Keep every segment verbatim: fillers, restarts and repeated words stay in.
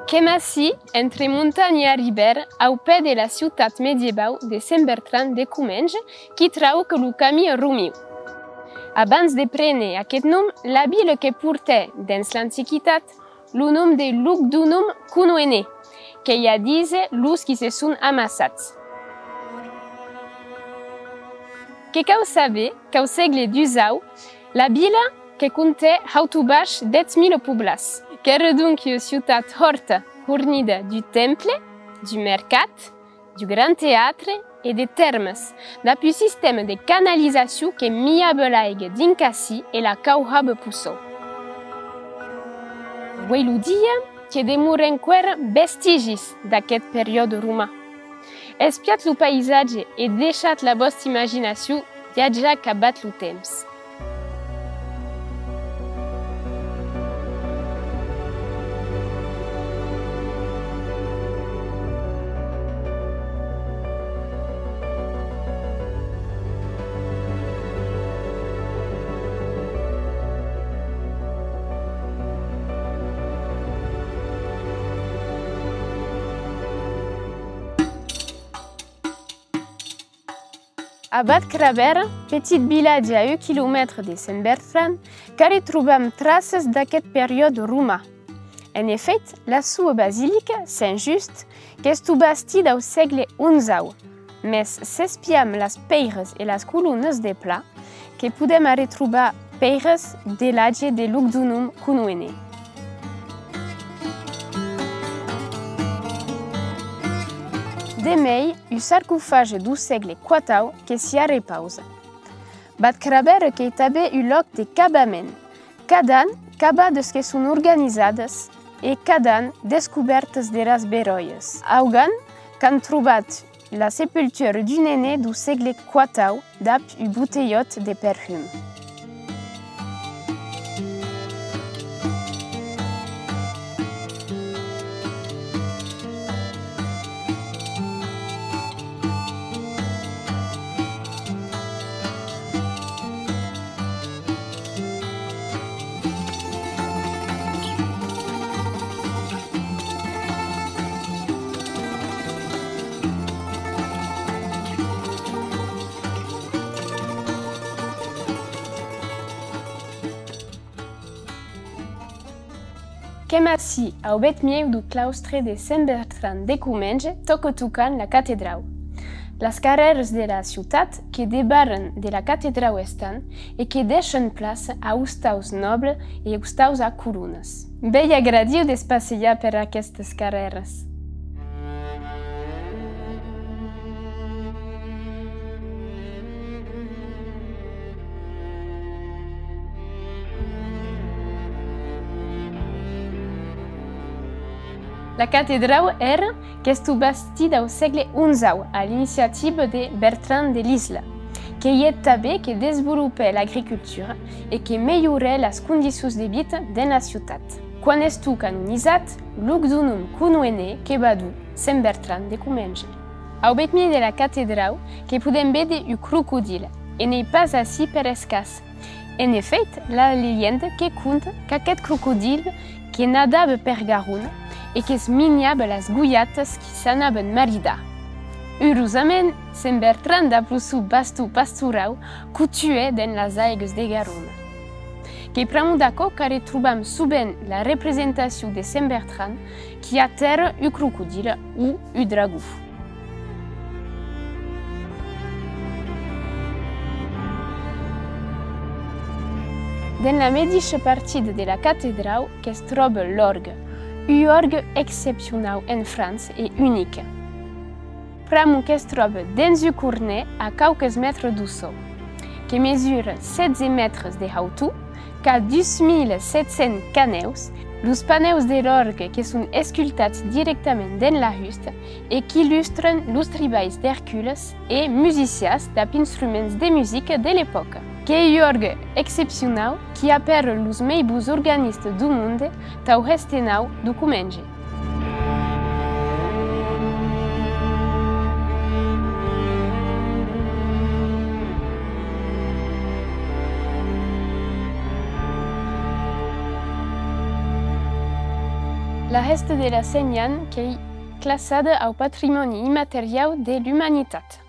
Qu'èm ací, entre montanha e arribèr, au pè de la ciutat medievau de Sent Bertran de Comenge, qui trauca lo camin romiu. Abans de préner aqueth nom, la vila que portè, dens l'Antiquitat, lo nom de Lugdunum Cunuenae, qu'ei a díser los qui se son amassats. Que cau saber qu'au sègle dusau, la vila que comptè haut o baish dètz mila poblats. Qu'èra donc ua ciutat hòrta, hornida deu temple, deu mercat, deu gran teatre e de tèrmes, dab un sistèma de canalizacion que miava l'aiga dinc ací e la cauhava pus sò. Uei lo dia que demora enqüèra vestigis d'aqueth periòde roman. Espiatz lo païsatge e deishatz la vòsta imaginacion viatjar capvath lo temps. A Batcrabèra, petit vilatge a un quilomètre de Sent Bertran, qu'arretrobam traces d'aqueth periòde roman. En efèit, la sua basilica, Sent Just, qu'estó bastida au sègle onzau, mès s'espiam las pèiras e las colonas de pla, que podem arretrobar pèiras de l'atge de Lugdunum Cunuenae. De mei, un sarcofage deu sègle quatau que s'i arrepausa. Batcrabèra qu'ei tanben un lòc de cavament. Cada an, cavadas que son organizadas e cada an descobèrtas de las beròias. Augan qu'an trobat la sepultura d'un nene deu sègle quatau dab un botelhòt de perfum. Qu'èm ací au bèth mieu deu claustre de Sent Bertran de Comenge, tòca tocant la catedrau. Las carrèras de la ciutat que debarran de la catedrau estan e que deishan plaça a ostaus nòbles e ostaus a colonas. Bèi agradiu de's passejar per aquestas carrèras. La catedrau èra qu'estó bastida au sègle onzau a l'iniciativa de Bertran de Lisle, qu'ei eth tanben que desvolopè l'agricultura e que melhorè las condicions de vita dens la ciutat. Quan estó canonizat, Lugdunum Cunuenae que vadó Sent Bertran de Comenge. Au bèth miei de la catedrau que podem véder un crocodil, e n'ei pas ací per escàs. En efèit, la legenda que conta qu'aqueth crocodil que nadava per Garona e que's minhava las gojatas qui s'anavan maridar. Urosament, Sent Bertran dab lo son baston pastorau que'u tuè dens las aigas de Garona. Qu'ei pr'amor d'aquò qu'arretrobam sovent la representacion de Sent Bertran qui atèrra un crocodil o un dragon. Dens la medisha partida de la catedrau que's tròba l'òrgue, un òrgue excepcionau en França e unic. Pr'amor que's tròba dens un cornèr a quauques mètres deu sòu, que mesura setze mètres de hautor, qu'a dus mila sèt cents canèus, los panèus de l'òrgue que son escultats dirèctament dens la husta e qu'illustran los tribalhs d'Ercules e musicians dab instruments de musica de l'epòca. Qu'ei un òrgue excepcionau qui apèra los mei bons organistas deu monde tau hestenau deu Comenge. La hèsta de la Sent Jan qu'ei classada au patrimòni immateriau de l'umanitat.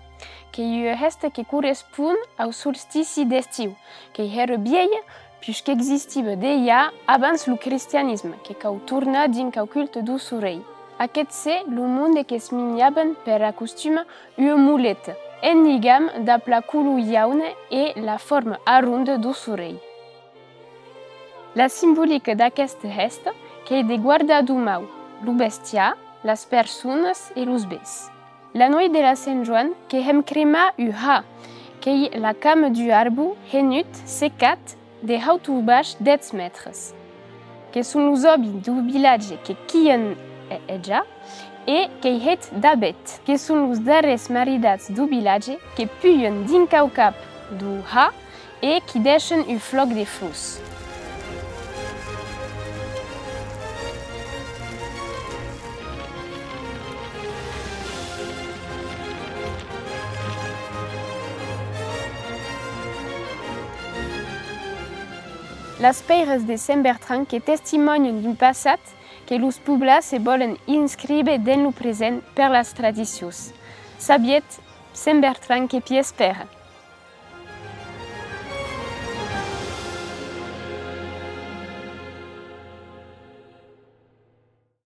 Qu'ei ua hèsta que correspon au solstici d'estiu, qu'ei hèra vielha, puish qu'existiva dejà abans lo cristianisme, que cau tornar dinc au culte deu sorelh. Aqueth ser, lo monde que's minjavan per acostuma ua moleta, en ligam dab la color jauna e la forma arronda deu sorelh. La simbolica d'aquesta hèsta qu'ei de guardar deu mau lo bestiar, las personas e los bens. La nueit de la Sent Joan que hèm cremar un ha, qu'ei la cama d'un arbo henut, secat, de haut o baish dètz mètres. Que son los òmis deu vilatge que quilhan e-, eja, e qu'ei hèit d'abet, que son los darrèrs maridats deu vilatge que pujan dinc au cap deu ha e qui dèishan un flòc de flors. Las pèiras de Sent Bertran que testimònian d'un passat que los poblats se vòlen inscríver dens lo present per las tradicions. Sabietz, Sent Bertran que p'i espèra!